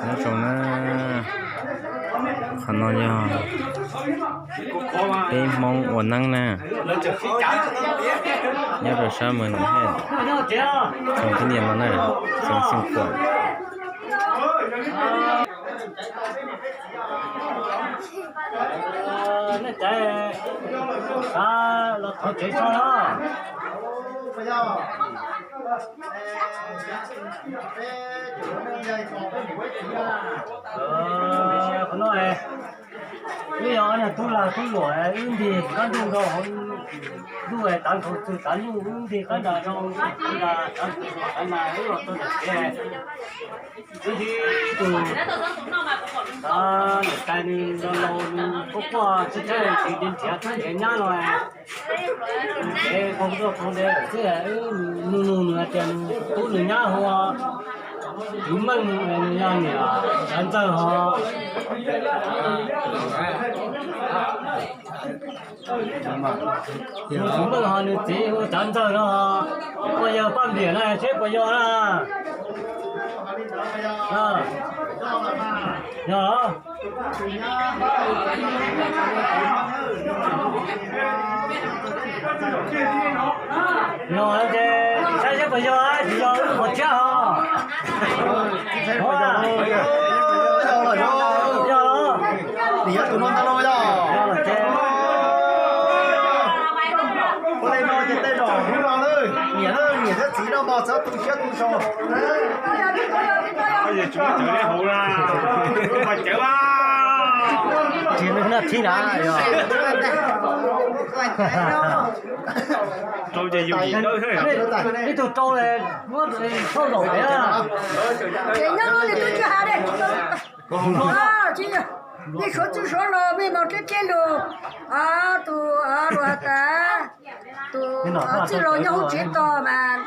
Nyob zoo na, qhov no yog peb Hmoob ua neeb na, nyob rau sab Mường Nổi Hej, tsoom thib niam no na, tsoom xeem Kuam. Nej caiv los thov tsev so na. Qhov no wb yog ob niag tub lag tub luam, wb nti kab ntuj rau hauv ntuj, tav nkaus txog tav ntuj wb nti kab nrad rau tav nrad, tav ntuj tav nas wb los tau nram kev. Wb tib tug, niam tais nws laus laus nws quaj quaj tsis tshaj tsis nrhiav tub nrhiav nyab no, nrhiav qau tuaj qau ntev lawm xwb, wb nug nug nws hais tias nws tub nws nyab hu ua Tswv Meej, nws yog niam Tsav Ntxawg ho. Nws Tswv Meej ho nws txiv hu Tsav Ntxawg no, puas yog Paj Npiam na, seb puas yog na? Yog. Yog ces saib seb puas yog, tsis yog wb qhuav tshiab ho. Yog los, yog los ces ua li no ces tej zaum hnub no lawm niam, niam thiab txiv no mas txhob tu siab tu so. Tsis noj thib na. Ib tug rau muab thauj zaum pem. Ces nyob no nws twb tsis hais li. Nej suav txwj suav laus mej mas teb teb lug, tus luag has tas, tus txwj laus nyob hauv tsev tos mas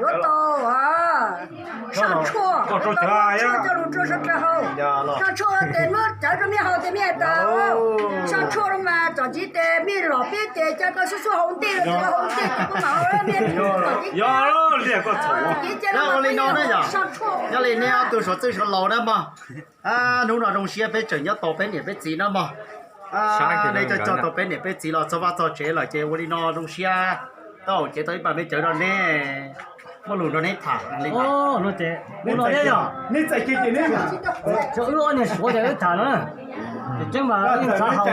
yuav tau saj tshuaj, saj tshuaj coj lug rua sawv daws haus. Saj tshuaj tes muab cawv rau mej haus tes mej tas, saj tshuaj mas txom ntxiv tes mej lom peb tes ca koj xub xub haus ntej, haus ntej tes kuv mam haus. Yog li no na yog, yog li nej ob tug suav txwj suav laus na mog. Hnub no zoo siab peb tseem nyob tos peb niam peb txiv na mog. Nej coj coj tau peb niam peb txiv los txog vaj txog tsev lawm ces ua li no zoo siab tau ces tau ib pas me cawv rau nej, muaj lus rau nej tham li. Wb ob niag suav ces wb tham na, ces tseeb mas wb yeej xav haus, wb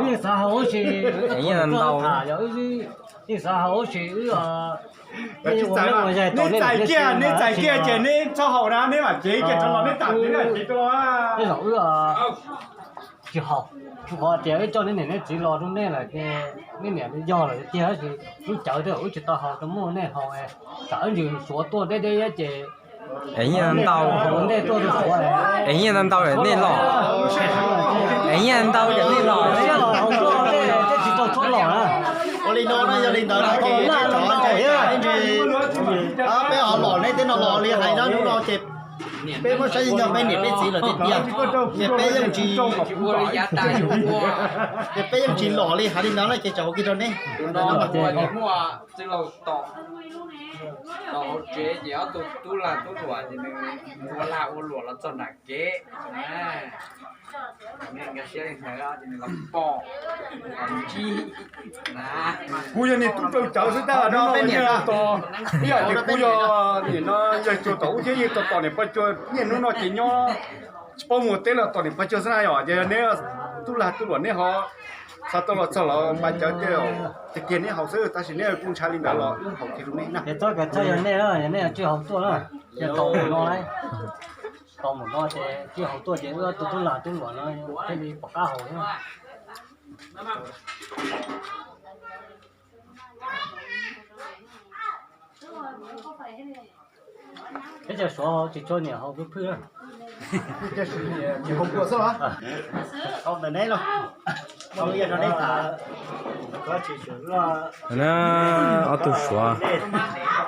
yeej xav haus huv si, wb yeej xav haus huv si, wb yeej xav haus huv si wb Neb txais kiag, neb txais kiag ces neb txhob haus na, neb mam cev kiag rov los neb tam ces neb mam cev rau. Tej zaum wb tsis haus, rau qhov tias wb coj neb niam neb txiv los rau nej lawm ces neb niam yog lawm tiag, tab sis lub cawv tej zaum wb tsis tau haus rau muaj nej haus, tsam wb ntsws suav tuaj deb deb ces es nyiaj ntau, es nyiaj ntau yam nej los, es nyiaj ntau yam nej los, siab los haus tuaj tej tsis tau txhob los na. Ua li no no yog li ntawd no ces nej tsov ntse ib ntsis, peb ho los neb tej no los li hais no hnub no ces peb muab saib yog peb niam peb txiv lawm tiag tiag, ces peb yeej tsis, ces peb yeej tsis los li hais li ntawd no ces tsam ua kiag rau neb. Tom hauv tsev ces ob tug tub lag tub luam ces nws ua lag ua luam los txog nram kev. Kuv yog niag tub rau cawv xwb tab no, peb niam tos, ib yam ces kuv yog nim no yog cuag tom ub thiab yeej tos tom niam pog cuag niaj hnub no ces nyob tsis paub mus teb los tom niam pog cuag xwb na. Yog ces yog neb tub lag tub luam neb ho xav tau los txog los npaj cawv tej, tiag tiag neb haus xwb tab sis neb kuj ntshaw li ntawd los wb haus kiag rau neb na. Ces txhob kawm txog yog nej, yog nej tsis haus tuaj na, ces tos mus no, tos mus no ces tsis haus tuaj ces wb ob tug tub lag tub luam no thiaj li pom qab haus na. Peb cov suav tsis tshua niam haus pwj phwj. Ob tug suav,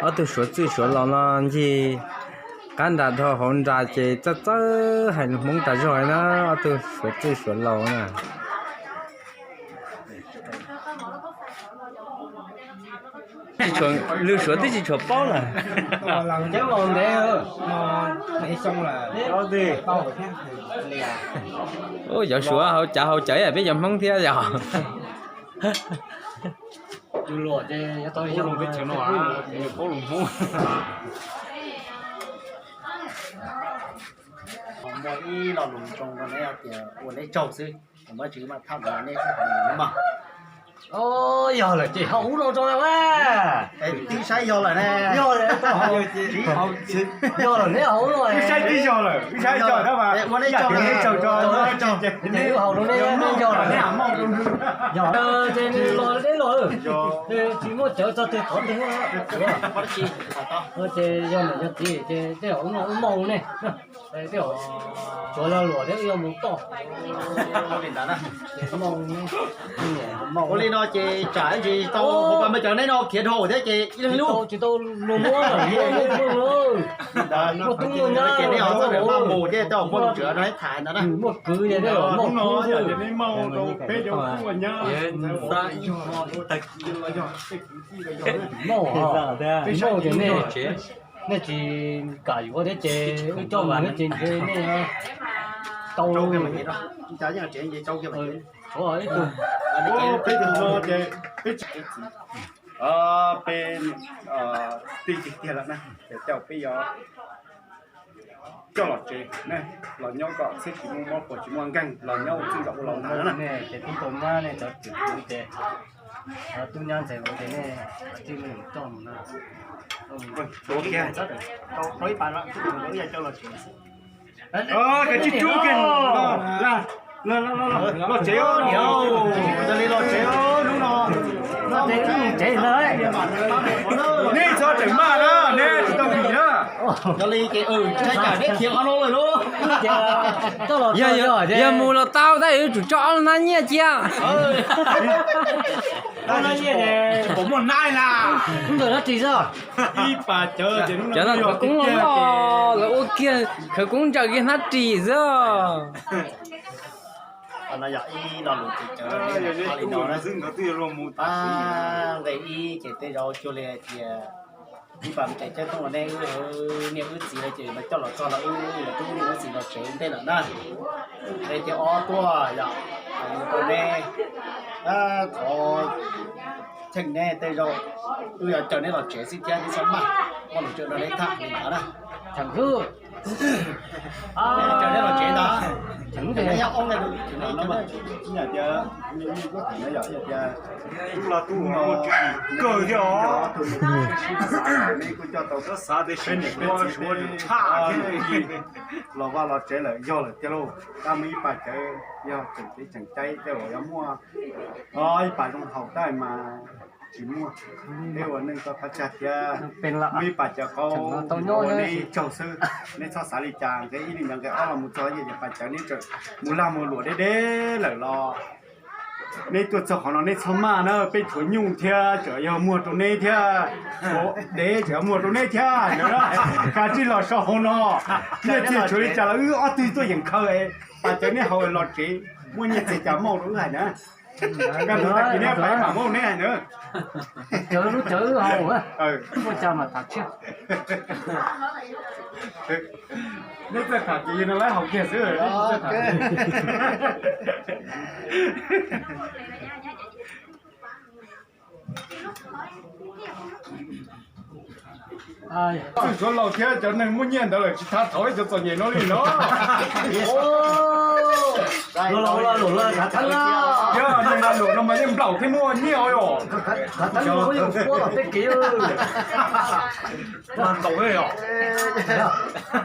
ob tug suav txwj suav laus no ncig qab nram dhau hauv nram ces txawj txawj hais lus Hmoob tas zog na, ob tug suav txwj suav laus na. Lwm suav twb tsis tshua paub lawm. Cov Suav hauv cov hauv cawv peb cov Hmoob thiab yog. Muaj ib lo lus zoo rau neb tias ua neb tsaug xwb, muaj tsis muaj thaj neb xwb mas. Yog lawm ces haus ub no tso na. Twb saib yog lawm ne. Yog lawm, yog lawm neb haus ub no. Twb saib twb yog lawm, twb saib yog tab mas ua neb tsaug, neb tsaug tso. Neb haus rau neb, neb yog lawm. Yog ces nws los neb los. Tsis muaj cawv txog twg qhov twg. Ces yog niam yog txiv ces tej zaum ub no wb mooj ne. Tsuav lo luam thiab wb yuav mus toj. Ua li no ces tsam ib ntsis tau ua pa me cov neb no khiav dhau thiab ces ib leeg lub. Tsis tau luag muab, muaj tub muaj nyab ces neb ho txawj maj mus thiab tau muaj tus tswv no tham ntawd na. Muaj kwv ces muaj kwv xwb. Mooj, mooj ces nej, nej tsis kam yuav thiab ces wb coj mus thiab ces ntshe nej tau. Tshuav ib tug, peb tug no ces peb tsis, peb tij tiag tiag lawm na, ces caum peb yuav coj los tsev, los nyob kom txhiab tsis muaj mob puas tsis muaj nkeeg, los nyob ua txij nkawm ua laus ntag na. Ces tub tau nyab nej cov txiv ces, tub nyab ntxhais vauv ces nej tij me coj mus na. Kav tsij rub kiag los tsev, yog li los tsev hnub no. Neb txhob tseem maj na, neb tsis tau vim na. Yog li ces, yog mus los tau tab yuav tsum tso ob hnab nyiaj cia. Ib pas cawv, cov no khawv koob loj loj, lawv ua kiag khawv koob ntsaws kiag hnab ris xwb. Qhov no yog ib lo lus ces cawv li no na. Nqe ib ces tej zaum cuag li hais tias ib pas me cawv cawv tooj ua nej wb niam wb txiv lawm ces lawv coj los txog los wb yuav rub niam wb txiv los tsev ntej lawm na. Nqe ces ob tuaj yog mus rau neb, thov cheem neb tej zaum wb yuav caw neb los tsev xwb thiab neb txhob maj, muaj lus tseem rau neb tham li ntawd na. Caw neb los tsev ntag. Tias, lub los tub no muaj tswv yim kawg thiab os. Neb kuj coj tau, xav tias sib suav suav tshaj thiab, los vaj los tsev lawm yog lawm tiag lauj. Tab muaj ib pas cawv yog tseem ceeb tseem ceeb tej uas yuav muaj ib pas zoo haus tab mas tsis muaj. Peb ua neej txoj thaj tsam thiab, muaj ib pas cawv qaub, neb tsaug xwb, neb txhob xav li cas. Nqe ib li ntawd, nqe ob los mus txog ces pas cawv neb tseem mus lag mus luam deb deb lawm los neb tuaj txog qhov no neb txhob maj na, peb tshuav nyuj thiab tseem yog muag rau neb thiab, dev tseem yog muag rau neb thiab. Kav tsij los so hauv no, nyiaj txiag tshuav li cas los wb ob tug tuaj yeem khaws, pas cawv neb haus los tsev, muaj nyiaj txiag cas mauj rau wb hais na. Kaj ntug tag kis neb pais mam mauj neb hais na. Cawv lub cawv haus, muaj cas mas tham tshiab. Neb txawj tham ces no lawv haus kiag xwb. Txwj suav laus thiab cov neeg muaj nyiaj ntawd lawm tsis thav thaum ib cov txom nyem no li no. Yog neeg lag luam no mas yeej nplaum thiab muaj nyiaj os.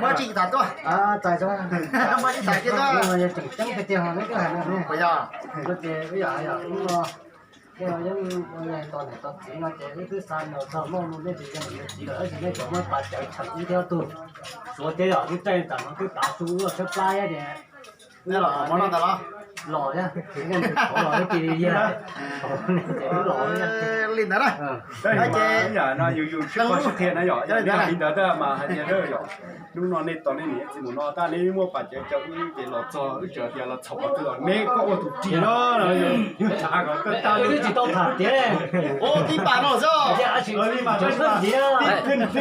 Muaj tsis tas tuaj, muaj tsis tas kiag tuaj. Tseem ceeb tiag tiag ho neb twb hais no. Puas yog? Ces wb yam hais yog ub no, yeej ua tos niam tos txiv no ces wb twb xa nws txog mauj no, nej tsis yog niam yog txiv lawm tab sis nej tseem muab pas cawv cheem ib thiab tug. Suav tias yog lub caij tam no twb tav su wb los tshaib plab thiab ces neb los mov no ntag los? Los thiab, los thiab, li ntawd na. Ces yam no yus yus sib qhov sib qhia na yom, yog li ntawd mas hais tias yom, hnub no nej tos nej niam txiv mus no tab neb muaj pam cawv cawv wb ces los txog wb tseem tias los txhaum qhov twg los neb koj ua tus ris no, yus tham kom tag tag li. Wb tsis tau tham tiag.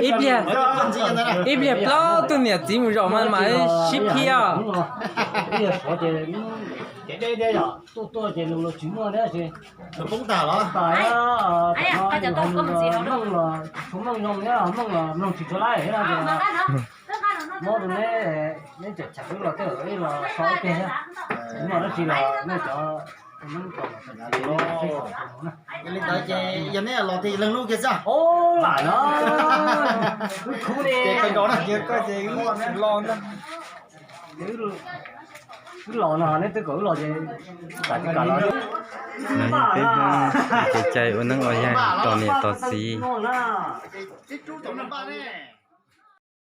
Ib pliag, ib pliag plaub tug niam txiv mus zaum mas mam sib phiaj. Tuaj tuaj ces nws los tsis muaj thiab ces poob tag los. Meej los tsis tshua meej zoo thiab, meej los mloog tsis tshua laib thiab no ces muab rau neb, neb tseem cham wb los tej zaum wb los so ib pliag thiab. Hnub no dab tsi los nej cov Li ntawd ces yog neb los ces leej lub kiag xwb. Lam no, wb khub ne, ces kawg nkaus na, ces koj ces wb los ntag. Wb los no neb twb kom wb los ces kam tsis kam los. Peb Hmoob kev cai ua neeb ua yaig tos niam tos txiv. Tib rub tau npaj ne.